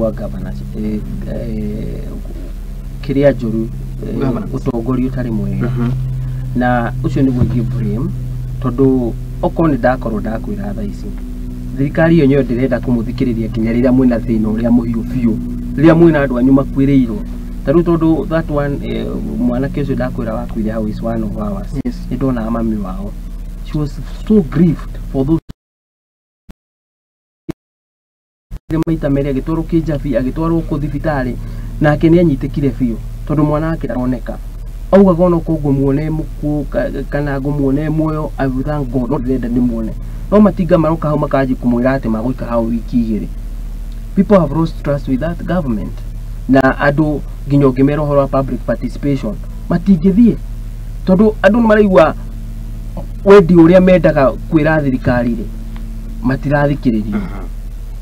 Poor governance, kĩrĩa njũru, Governance. Ũtongoria ũtarĩ mwega, na ũcio nĩguo ingĩ blame, tondũ okorwo nĩ ndakorwo ndakwĩra thaa ici thirikari ĩyo nĩyo ndĩrenda kũmũthikĩrĩria nginya rĩrĩa mwĩna thĩna ũrĩa mũhiũ biũ, rĩrĩa mwĩna andũ anyu makuĩrĩirwo. Ta rĩu tondũ that one, mwanake ũcio ndakwĩra wakuire hau is one of ours. Nĩ ndonaga mami wao, she was so grieved for those maita merĩ agĩtwarwo kĩnjabi, agĩtwarwo kũ thibitarĩ, nake nĩ anyitĩkire biũ tondũ mwana wake ndaroneka. Augaga ona korwo ngũmuona e mũkuũ kana ngũmuona e muoyo, I will thank God, no ndĩrenda ndĩmuone. No matinga maroka hau makanji kũmwĩra atĩ magũikara hau wiki 2. People have lost trust with that government, na andũ nginya ũngĩmera ũhoro wa public participation matingĩthiĩ, tondũ andũ nĩ maraigua wendi ũrĩa mendaga kwĩra thirikari rĩ matirathikĩrĩrio.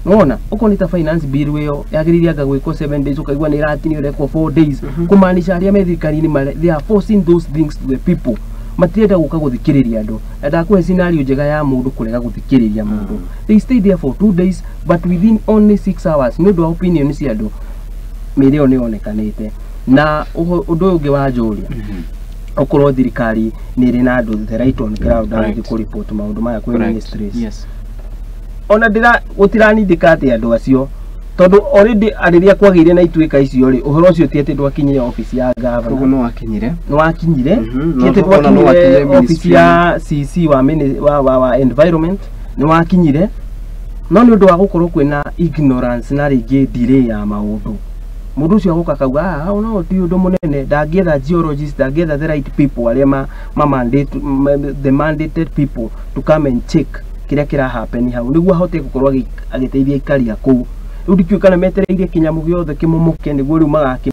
Nona okorwo nĩ ta finance bill ĩyo yagĩrĩire anga gwĩkwo 7 days, ũkaigua nĩ ĩratinio ĩrekwo 4 days, kũmaanisha arĩa me thirikari-inĩ they are forcing those things to the people. Matirenda gũka gũthikĩrĩria andũ. Na ndakũhe scenario njega ya mũndũ kũrega gũthikĩrĩria mũndũ. They stayed there for 2 days, but within only 6 hours, nĩ ũndũ wa opinion cia andũ, mĩrĩ ĩyo nĩ yonekanĩte. Na ũndũ ũyũ ũngĩ wa njũria, okorwo thirikari nĩ ĩrĩ na andũ the right on ground arathiĩ kũripoti maũndũ maya kwĩ ministries, ona ndĩra gũtiranindĩka atĩ andũ acio, tondũ already rĩrĩa kwagĩire na ituĩka icio rĩ, ũhoro ũcio ti atĩ ndwakinyire office ya Koguo governor. no wakinyire. Nĩ wakinyire. Ti atĩ Ona no wakinyire ndwakinyire office ministry. ya CC wa environment, nĩ wakinyire, no nĩ ũndũ wa gũkorwo kwĩna ignorance na rĩngĩ delay ya maũndũ, mũndũ ũcio agoka akauga, "Ah, no ti ũndũ mũnene." Ndangĩetha geologist, ndangĩetha the right people arĩa ma mandate, the mandated people to come and check kĩrĩa kĩra happen hau nĩguo ahote gũkorwo agĩteithia aikari a kũu. Rĩu ndikĩũĩ kana metereire kĩnyamũ gĩothe kĩmomoke nĩguo rĩu magakĩ